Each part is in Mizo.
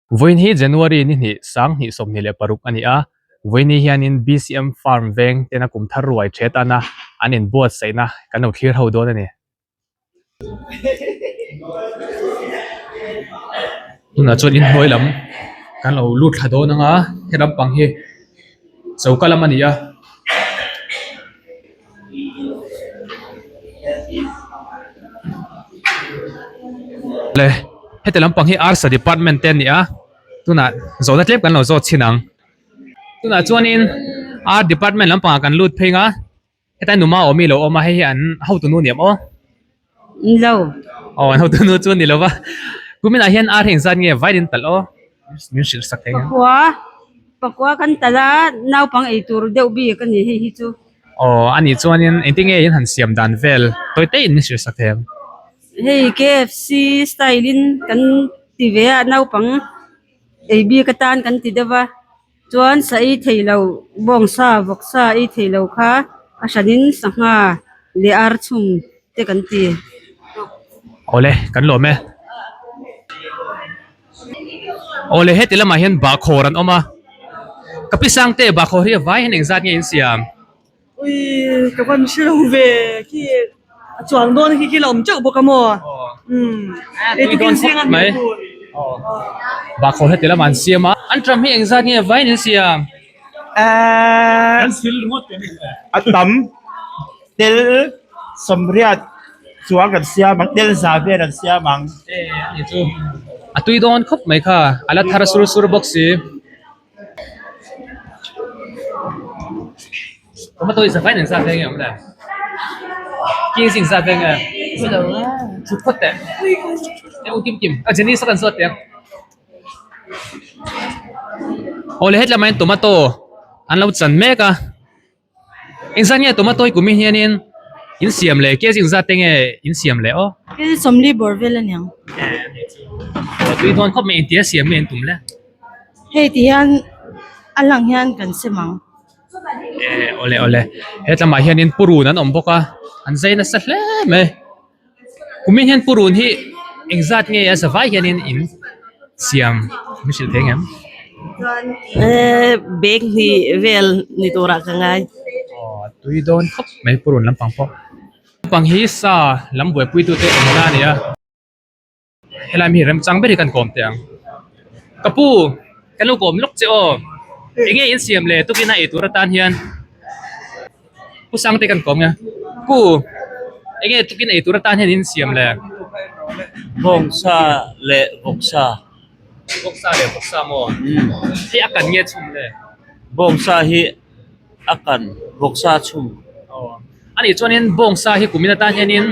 Vawiin hi January ni hnih 2026 a ni a, vawiin ni hianin BCM Farm veng tena kum thar ruai the tana an inbuatsaihna kan lo thlir ho dawn a ni. Tunah chuan inhnuai lam kan lo lut thla dawn ang a, he lampang hi choka lam a ni a. Le heti lampang hi arsa department te a ni a tunah zawhna tlem kan lo zawt chhin ang tunah chuanin ar department lampangah kan lut phei ang a hetlai numa awm hi a lo awm a hei hi an hotu nu ni ang aw. Ni lo. Aw an hotu nu chu a ni lo va kuminah hian ar hi engzat nge vai in talh aw min hrilh sak thei ang. Pakua pakua kan talh a naupang ei tur deuh bik a ni hei hi chu. Aw a nih chuanin engtin nge in han siam dan vel tawi te in min hrilh sak thei ang. Hei KFC style in kan ti ve a naupang ei bik atan kan ti deuh va. Chuan sa ei thei lo bawngsa vawksa ei thei lo kha a hranin sangha leh ar chhum te kan ti. Awle kan lawm e. Awle heti lamah hian bahkhawr an awm a ka pi Sangte bahkhawr hi a vai hian engzat nge in siam? Ui ka van hre lo ve khi a chuang dawn khi khi la awm teuh bawk a maw umm ei tukin zing a hmuh tur Bahkhawr heti lamah an siam a an tram hi engzat nge vain an siam? A tam tel sawmriat chuang kan siam ang tel za vel an siam ang. E a ni chu a tui dawn khawp mai kha a la thar sur sur bawk si. Tomato hi zavai nen zat veng nge awm le? King zing zat veng nge? Chhut phawt teh. E u Kim Kim, a Jenny saw kan zawt teh ang. Awle hetlama hian tomato an lo chan mek a. Engzat nge tomato hi kumin hianin in siam leh kg engzat te nge in siam leh aw? Kg sawmli bawr vel a niang. Aw tui dawn khawp mai engtia siam nge an tum le? Hei ti hian a lang hian kan sem ang. Eh awle awle hetlamah hianin purun an awm bawk a an zai nasa hle mai. Kumin hian purun hi engzat nge a zavai hianin in siam min hrilh thei ngem? Ehh bag hnih vel ni turah ka ngai. Aw tui dawn khawp mai purun lampang pawh. Lampang hi sa lam buaipuitute awmna a ni a. Helai mi remchang ber hi kan kawm teh ang. Ka pu, kan lo kawm lawk che aw. Enge in siam le tukin a ei tur atan hian Pu Sangte kan kawm nge. Pu, enge tukin ei tur atan hian in siam le? Bawngsa leh vawksa. Bawngsa leh vawksa maw? Hei a kan nge chhum le? Bawngsa hi a kan vawksa chhum. Aw. Anih chuanin bawngsa hi kumin atan hianin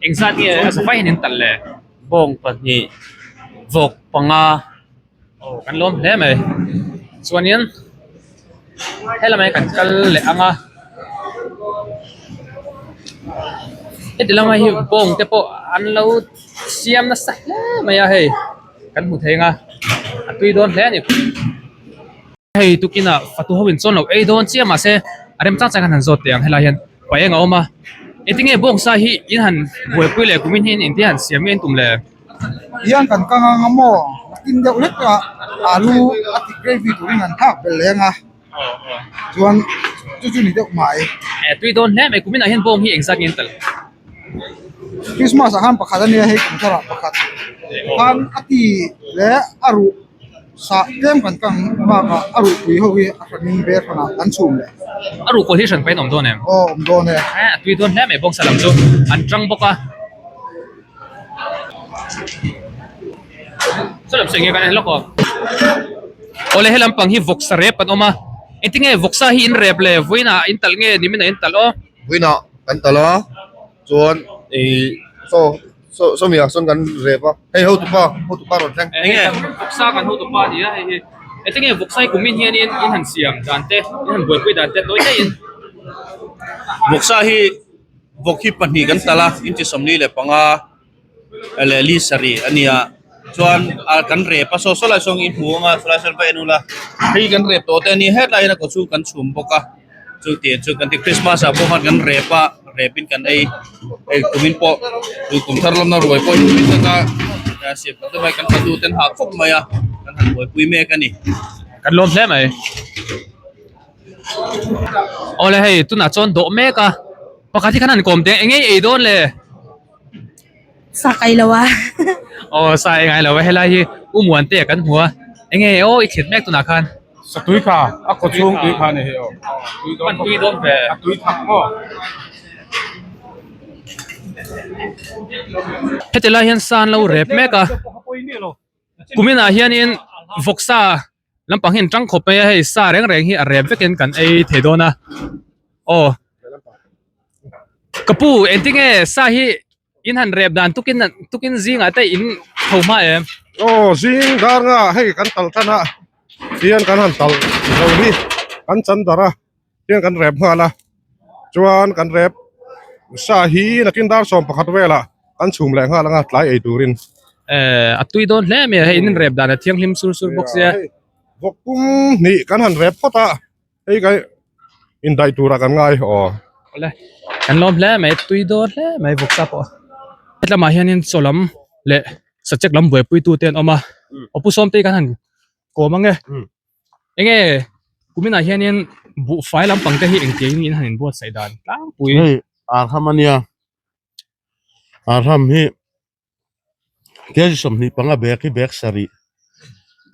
engzat nge a zafai hian in talh le? Bawng pahnih, vawk panga. Aw kan lawm hle mai. Chuanin helamah hian kan kal leh ang a. Heti lamah hi bawng te pawh an lo siam nasa hle mai a hei kan hmu thei ang a a tui dawn hle a ni. Hei tukinah fatu ho in chuan lo ei dawn chiah mahse a remchang chang khan han zawt teh ang helai hian pa eng a awm a engtin nge bawngsa hi in han buaipui leh kumin hian engtin han siam nge in tum le. Hian kan kang ang a maw tin deuh hlek a alu a ti gravy turin an thlak belh leng a chuan chu chu ni deuh mai. Tui dawn hle mai kuminah hian bawng hi engzat nge an tel. Christmas ah khan pakhat a nia hei kum tharah pakhat khan a ti leh a ruh sah tlem kan kang bakah a ruh pui ho hi a hranin ber hranah kan chhum leh. A ruh kawl hi hran pahin a awm dawn em? Aw awm dawn e. A tui dawn hle mai bawngsa lam chu an tang bawk a. Saw lam sawi nge kan en lawk aw. Awle he lampang hi vawksa rep an awm a engtin nge vawksa hi in rep le vawiinah in talh nge niminah in talh aw. Vawiinah kan talh a chuan ih saw saw sawmi ah sawn kan rep a hei hotupa hotupa rawn thleng. Enge vawksa kan hotupa a ni a hei hi engtin nge vawksa hi kumin hianin in han siam dan te in han buaipui dan te tawi daihin. Vawksa hi vawk hi pahnih kan talh a inchi 45 leh li sarih a nia chuan ah kan rep a saw saw lai sawn i hmu ang a saw lai sawn va en ula hei kan rep tawh te a ni hetlai hian a kaw chhung kan chhum bawk a chu tih chu kan ti Christmas ah pawh khan kan rep a rep in kan ei hei kumin pawh tun kum thar lawmna ruai pawh hi tui taka siam kan tum a kan fatu ten hah khawp mai a. kan han buaipui mek a ni. Kan lawm hle mai. Awle hei tunah chuan dawh mek a pakhat hi khan han kawm teh eng nge i ei dawn le? Sa kai lo a. Aw sa ei ngai lo a helai hi u Muantea kan hmu a eng nge aw i thlit mek tunah khan. Sa tui kha a kaw chhung tui kha a ni hi aw. Hman tui dawn ve. A tui thak maw. Heti lai hian sa an lo rep mek a kuminah hianin vawksa lampang hi an tang khawp mai a hei sa reng reng hi a rep vekin kan ei thei dawn a aw ka pu engtinge sa hi in han rep dan tukin tukin zingah te in tho hma em? Aw zing dar nga hei kan tal tan a tihian kan han tal zo hi kan chan dar a hian kan rep nghal a chuan kan rep sa hi nakin dar 11 velah kan chhum leh nghal anga tlai ei turin. Eh a tui dawn hle mai a hei in in rep dan a thianghlim sur sur bawk sia. Vawk pum hnih kan han rep phawt a hei kai indaih turah kan ngai aw. Awle kan lawm hle mai tui dawn hle mai vawk sa pawh. Hetlamah hianin chaw lam leh sachek lam buaipui tu te an awm a aw pu sawmtei kan han kawm ang e. Enge kuminah hianin buhfai lampang te hi engtiangin in han inbuatsaih dan tlangpui. Hei arham ania arham hi kg 25 bag hi bag sarih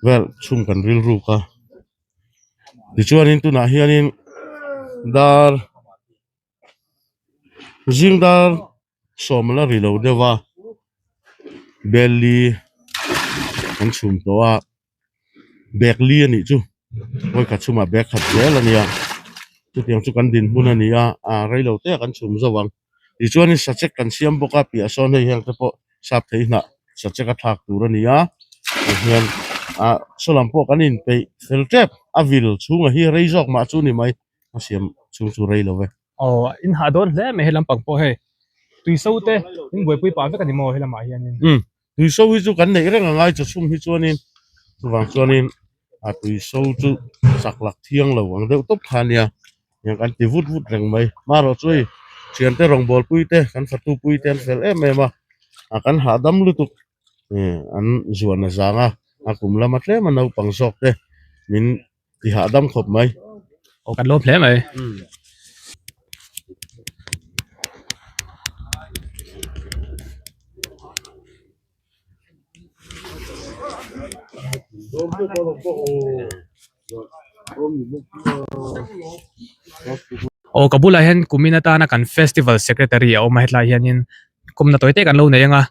vel chhung kan rilruk a tichuanin tunah hianin dar zing dar sawm la ri lo deuh a bel li an chhum tawh a bag li a nih chu vawi khat chhumah bag khat zel a nia chutiang chu kan dinhmun a ni a ah rei lo te ah kan chhum zo ang tichuanin sachek kan siam bawk a piah sawn hei heng te pawh sap thei hnah sachek a thlak tur a ni a tihian ah saw lam pawh kan inpeih fel tep a vil chhungah hi rei zawk mah chu a ni mai a siam chhung chu rei lo ve. Aw in hah dawn hle mai he lampang pawh hei tui so te in buaipui pah vek a ni maw he lamah hianin. Umm tui so hi chu kan neih reng a ngai chaw chhung hi chuanin chuvang chuanin a tui so chu chak lak thiang lo ang deuh tawp kha ania heng kan ti vut vut reng mai marawh chu hei thiante rawngbawlpui te kan fatu pui te an fel em em a a kan hahdam lutuk eh an zuan a zang a a kum lama tlem a naupang zawk te min Ti hahdam khawp mai. Aw kan lawm hle mai. Aw ka bulah hian kumin atana kan festival secretary a awm a hetlai hianin kumna tawi te kan lo nei anga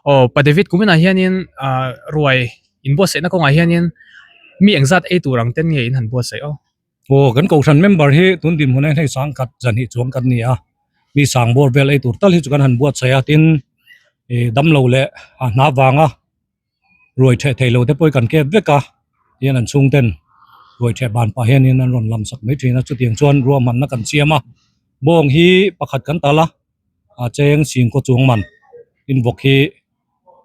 aw pa David kuminah hianin ah ruai inbuatsaihna kawngah hianin mi engzat ei tur ang ten nge in han buatsaih aw. Aw kan kohhran member hi tun dinhmun ah hian hei sangkhat zan hnih chuang kan ni a mi sang bawr vel ei tur tal hi chu kan han buatsaih a tin ih damlo leh a hna vanga ruai theh thei lo te pawh hi kan kep vek a tihian an chhung ten ruai theh ban pah hianin an rawn lam sak mai thin a chutiang chuan ruahmanna kan siam a bawng hi pakhat kan tal a a cheng singkaw chuang man in vawk hi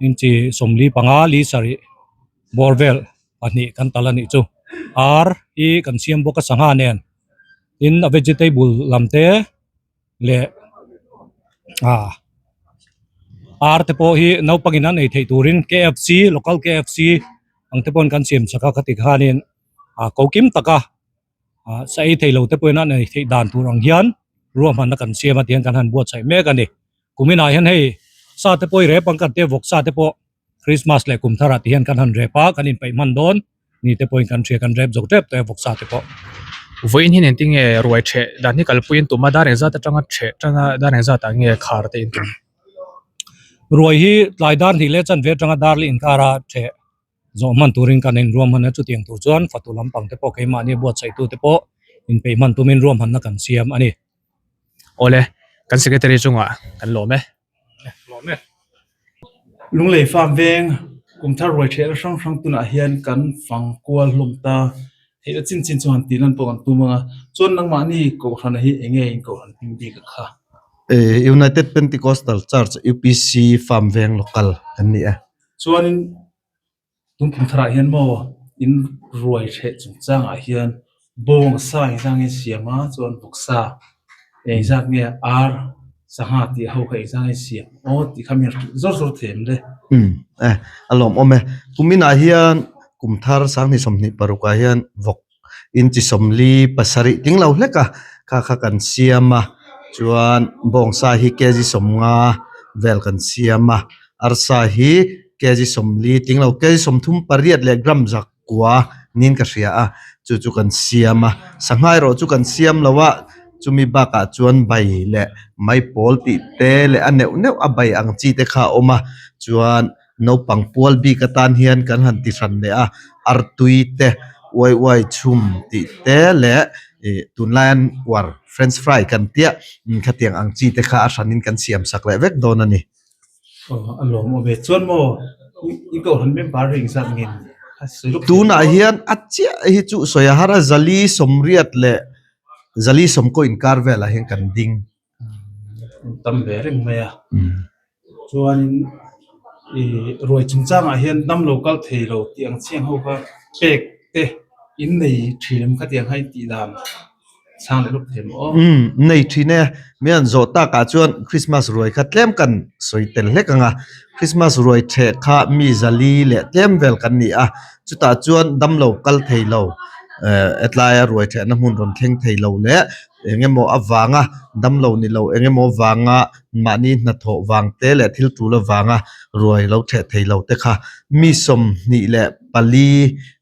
inchi 45 li sarih bawr vel pahnih kan tal a nih chu ar hi kan siam bawk a sangha nen tin a vegetable lam te leh ah ar te pawh hi naupang in an ei theih turin KFC local KFC ang te pawhin kan siam chak a khati khanin ah ko kim taka ah sa ei thei lo te pawhin an ei theih dan tur ang hian ruahmanna kan siam a tihian kan han buatsaih mek a ni kuminah hian hei sa te pawh hi rep ang kan tia vawk sa te pawh Christmas leh kum tharah ti hian kan han rep a kan inpeih hman dawn ni te pawhin kan hria kan rep zo tep tawh e vawksa te pawh. Vawiin hian engtin nge ruai theh dan hi kalpui in tum a dar engzat atanga theh tanga dar engzat ah nge khar te in tum? Ruai hi tlai dar hnih leh chanve atanga dar leh inkara theh zawh hman turin kan inruahman a chutiang tur chuan fatu lampang te pawh keimahni buatsaih tu te pawh inpeih hman tumin ruahmanna kan siam a ni. Awle kan secretary chungah kan lawm e. Lawm e. Lunglei farm veng kum thar ruai thehna hrang hrang tunah hian kan fang kual hlawm ta. Theihna chin chin chu han tih lan pawh kan tum ang a. Chuan nangmahni kohhran hi eng nge in kohhran hming bik a kha? United Pentecostal Church, UPC, Farm Veng Local kan ni e. Chuanin Tun kum tharah hian maw in ruai hreh chungchangah hian bawng sa engzah nge siam a chuan vawksa engzat nge ar sangha tih ho kha engzah nge siam aw tih kha mi zawr zawr thei em le. Umm eh a lawmawm e. Kuminah hian. kum thar sanghnih sawmhnih parukah hian vawk inchi sawmli pasarih tling lo hlek a kha kha kan siam a chuan bawngsa hi kg sawmnga vel kan siam a arsa hi kg sawmli tling lo kg sawmthum pariat leh gram zak kua niin ka hria a chu chu kan siam a sangha erawh chu kan siam lo a chumi bakah chuan bai leh maipawl tih te leh a neuh neuh a bai ang chi te kha a awm a chuan naupang pual bik atan hian kan han ti hran leh a artui te uai uai chhum tih te leh ih tunlai an uar french fry kan tia khatiang ang chi te kha a hranin kan siam sak leh vek dawn a ni. Aw a lawm awm e chuan maw i kohhran member hi engzat nge ni a sawi lawk Tunah hian a chiah hi chu sawi a har a zali sawmriat leh zali sawmkaw inkar velah hian kan ding. Tam ve reng mai a chuanin i ruai chungchangah hian damlo kal thei lo tih ang chiang ho kha pek te in nei thin em khatiang kha in tih dan. Chhang leh lawk thei maw aw? Umm, nei thin e. Mi an zawh takah chuan Christmas ruai kha tlem kan sawi tel hlek ang a. Christmas ruai theh kha mi zali leh tlem vel kan ni a. Chutah chuan damlo kal thei lo, eh hetlaia ruai thehna hmun rawn thleng thei lo leh eng emaw avanga damlo ni lo eng emaw avanga mahni hnathawh vang te leh thil tul avanga ruai lo theh thei lo te kha mi sawmhnih leh pali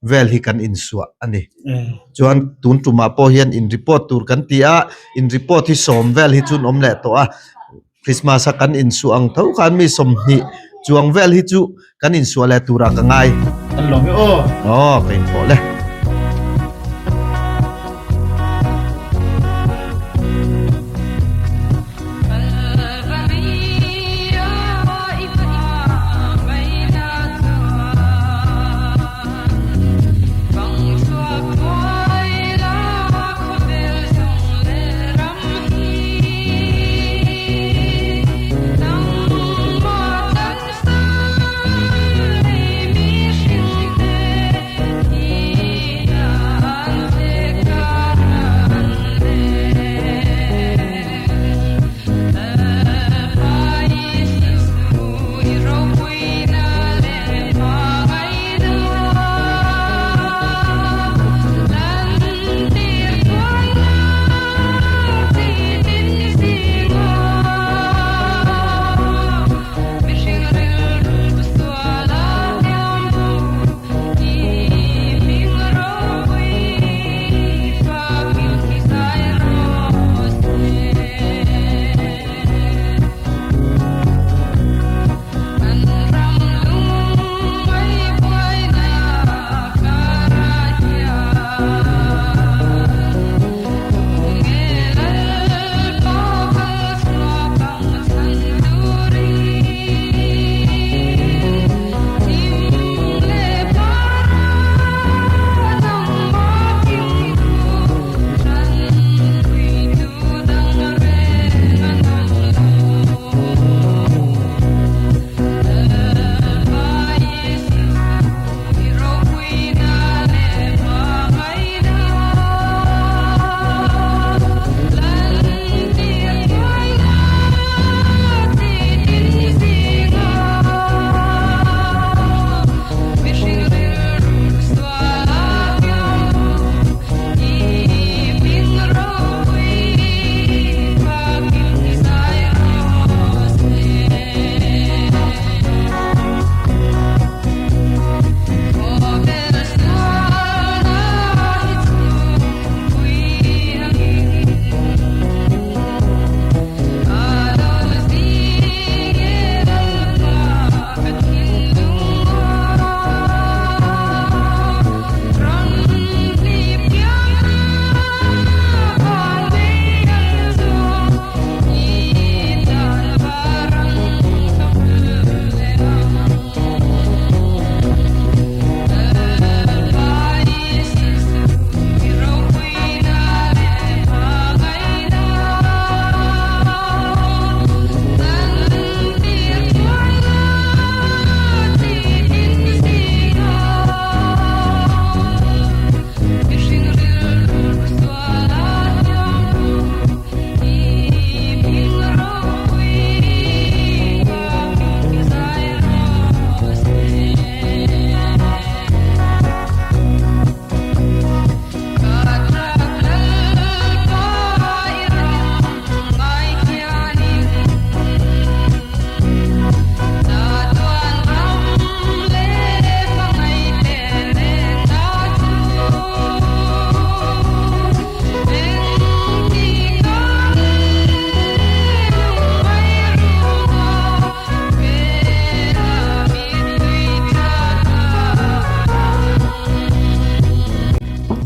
vel hi kan insuah a ni. Chuan tun tumah pawh hian in report tur kan ti a, in report hi sawm vel hi chu an awm leh tawh a, Christmas a kan insuah ang tho khan mi sawmhnih chuang vel hi chu kan insuah leh turah ka ngai. An lawm e aw. Aw ka inthawh le.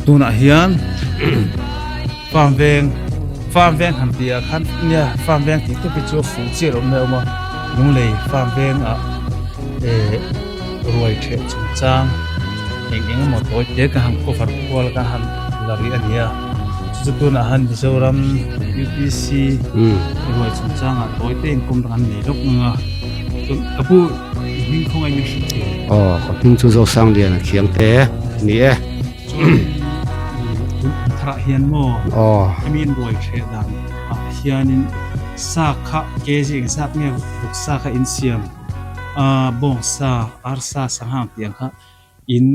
Tunah hian farm veng farm veng han tih ah khan nia farm veng tih te hi chu a fuh chiah loh mai a awm a lunglei farm vengah eh ruai theh chungchang eng eng emaw tawi te ka han cover kual ka han la rih a ni a chu chu tunah han Mizoram U P C ruai chungchangah tawi te inkawm dang an nei lawk ang a chuan ka pu hming khawngaih min hrilh thei aw ka hming chu Zosangliana Khiang te ni e. Chuan tun kum tharah hian maw aw hemi in ruai hreh dan ah hianin sa kha kg engzat nge vawk sa kha in siam a bawng sa arsa sangha tih ang kha in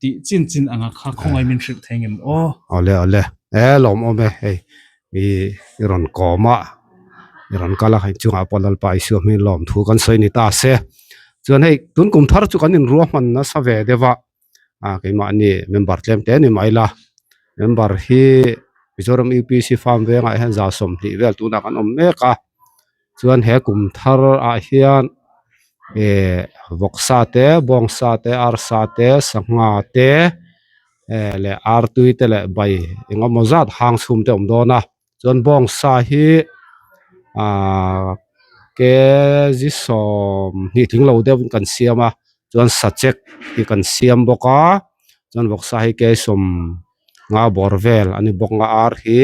tih chin chin anga kha khawngaih min hrilh thei ngem aw. Awle awle e lawmawm e hei i i rawn kawm a i rawn kal a hei chungah pawh Lalpa Isua hming lawm thu kan sawi ni ta se chuan hei tun kum thar chu kan inruahman nasa ve deuh a. a keimahni member tlem te ni mai la member hi Mizoram U P C farm vengah hian za sawmhnih vel tunah kan awm mek a chuan he kum thar ah hian eh vawksa te bawngsa te arsa te sangha te eh leh artui te leh bai engemaw zat hang chhum te a awm dawn a. Chuan bawngsa hi ahh kg sawmhnih tling lo deuhin kan siam a chuan sachek hi kan siam bawk a chuan vawksa hi kg sawm nga bawr vel a ni bawk a ar hi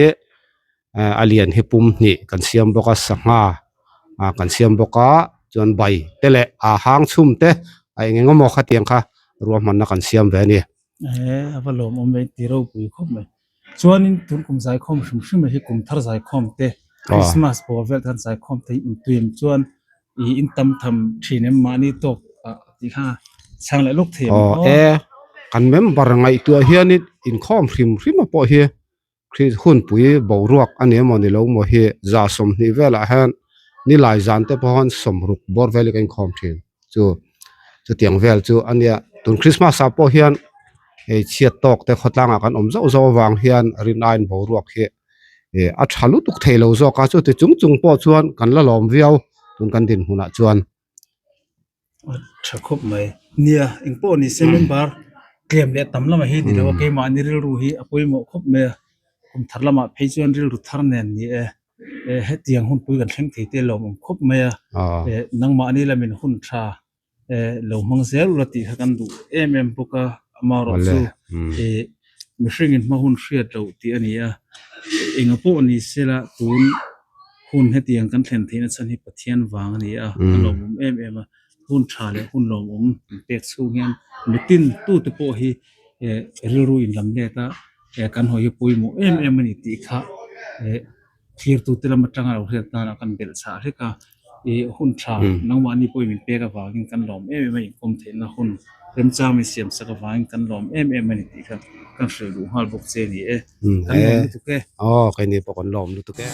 eh a lian hi pum hnih kan siam bawk a sangha ah kan siam bawk a chuan bai te leh a hang chhum te a eng eng emaw khatiang kha ruahmanna kan siam ve a ni. Eh a va lawmawm ve ti ropui khawp mai. Chuanin tun kum zaikhawm hrim hrim hi kum thar zaikhawm te Christmas pawl vel te khan zaikhawm te hi intuim chuan ih in tam tham thin em mahni tawk ah tih kha chhang leh lawk thei ang Aw e kan member ngaihtuah hianin inkhawm hrim hrim a pawh hi hunpui boruak a ni emaw ni lo maw hi za 20 velah hian nilai zan te pawh hian sawmruk bawr vel hi ka inkhawm thin. Chu chutiang vel chu a nia tun Christmas ah pawh hian hei chhiat tawk te khawtlangah kan awm zauh zauh avang hian rin aiin boruak hi ih a tha lutuk thei lo zawk a chuti chung chung pawh chuan kan la lawm viau tun kan dinhmunah chuan. A tha khawp mai nia engpawh ni se member tlem leh tam lamah hi ni lo a keimahni rilru hi a pawimawh khawp mai a kum thar lamah phei chuan rilru thar nen ni e. Eh hetiang hun pui kan thleng thei te lawm awm khawp mai a eh nangmahni lamin hun tha eh lo hmang zel ula tih kha kan duh em em bawk a amaherawh chu eh mihring in hma hun hriat loh tih a ni a enga pawh ni sela tun hun hetiang kan thlen theihna chhan hi Pathian vang a ni a a lawmawm em em a hun tha leh hun lawmawm pek chhung hian mitin tute pawh hi eh rilru in lam let a. eh kan hawi hi pawimawh em em a ni tih kha eh thlirtute lam atanga lo hriat nana kan belh chhah hlek a ih hun tha nangmahni pawhin min pek avangin kan lawm em em a inkawm theihna hun remchang min siam sak avangin kan lawm em em a ni tih kha kan hrilh duh nghal bawk che a ni e kan lawm lutuk e. Aw keini pawh kan lawm lutuk e.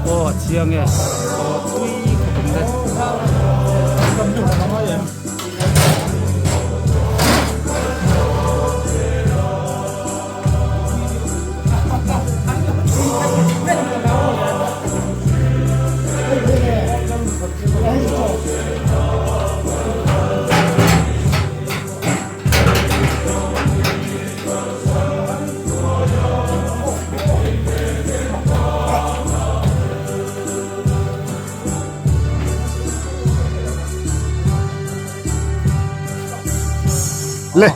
Aw a chiang e aw tui khawp ang le. Le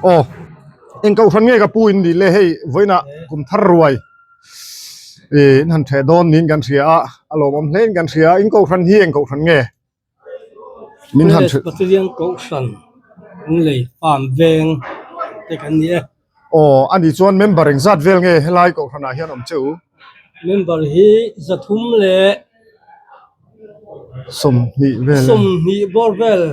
aw eng kohhran nge ka pu in nih le hei vawiinah kum thar ruai ih in han theh dawn niin kan hria a a lawmawm hle in kan hria a in kohhran hi eng kohhran nge? Min han hrilh. Pathian Kohhran Lunglei Farm veng te kan ni e. Aw, ani chuan member engzat vel nge helai Kohhranah hian awm che u? Member hi zathum leh 20 vel. 20 bawr vel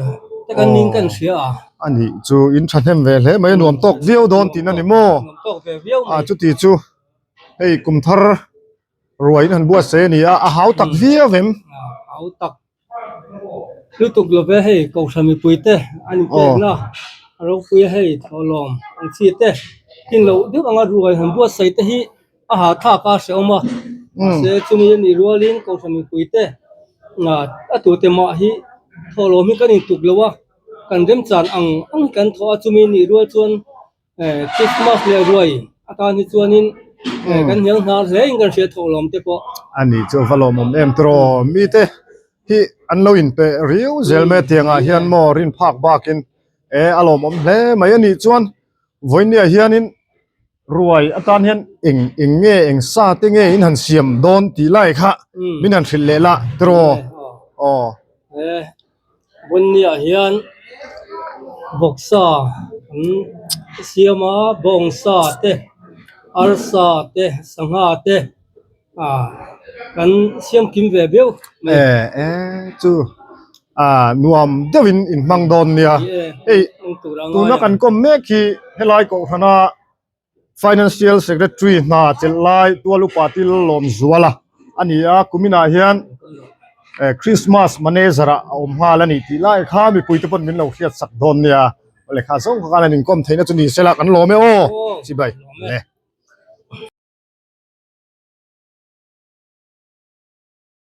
te kan ning kan hria a. Ani chu in thahnem ve hle mai a nuam tawk viau dawn tihna ni maw? Nuam tawk ve viau mai. A chuti chu hei kum thar Ruai in han buatsaih a ni a, a hau tak viau em? Hau tak lutuk lo ve hei Kohhran mipui te an inpekna a ropui a hei thawhlawm ang chi te kin loh deuh anga ruai han buatsaih te hi a hahthlak a hrehawm a mahse chumi a nih rualin Kohhran mipui te a tute mah hi thawhlawm hi kan intuk lo a kan remchan ang ang hi kan thawh a chumi a nih rual chuan Christmas leh ruai atan hi chuanin kan hniang hnar hle in kan hriat thawh lawm te pawh. A nih chu va lawmawm em tiraw mite hi an lo inpe riau zel mai a tiangah hian maw rin phak bakin e a lawmawm hle mai a nih chuan vawinia hianin ruai atan hian eng eng nge eng sa te nge in han siam dawn tih lai kha min han hrilh leh lah tiraw aw. Bunniah hian vawksa an siam a bawngsa te arsa te sangha te ah kan siam kim ve viau mai. E e chu ah nuam deuhin in hmang dawn nia hei tuna kan kawm mek hi helai kohhrana Financial Secretary hna chelh lai Tual Upa Til Lawmzuala a ni a, kuminah hian Christmas Manager ah a awm nghal a ni tih lai kha mipuite pawn min lo hriat sak dawn nia, lehkha zawng kha khan an inkawm theihna chu ni sela kan lawm e aw, chibai le.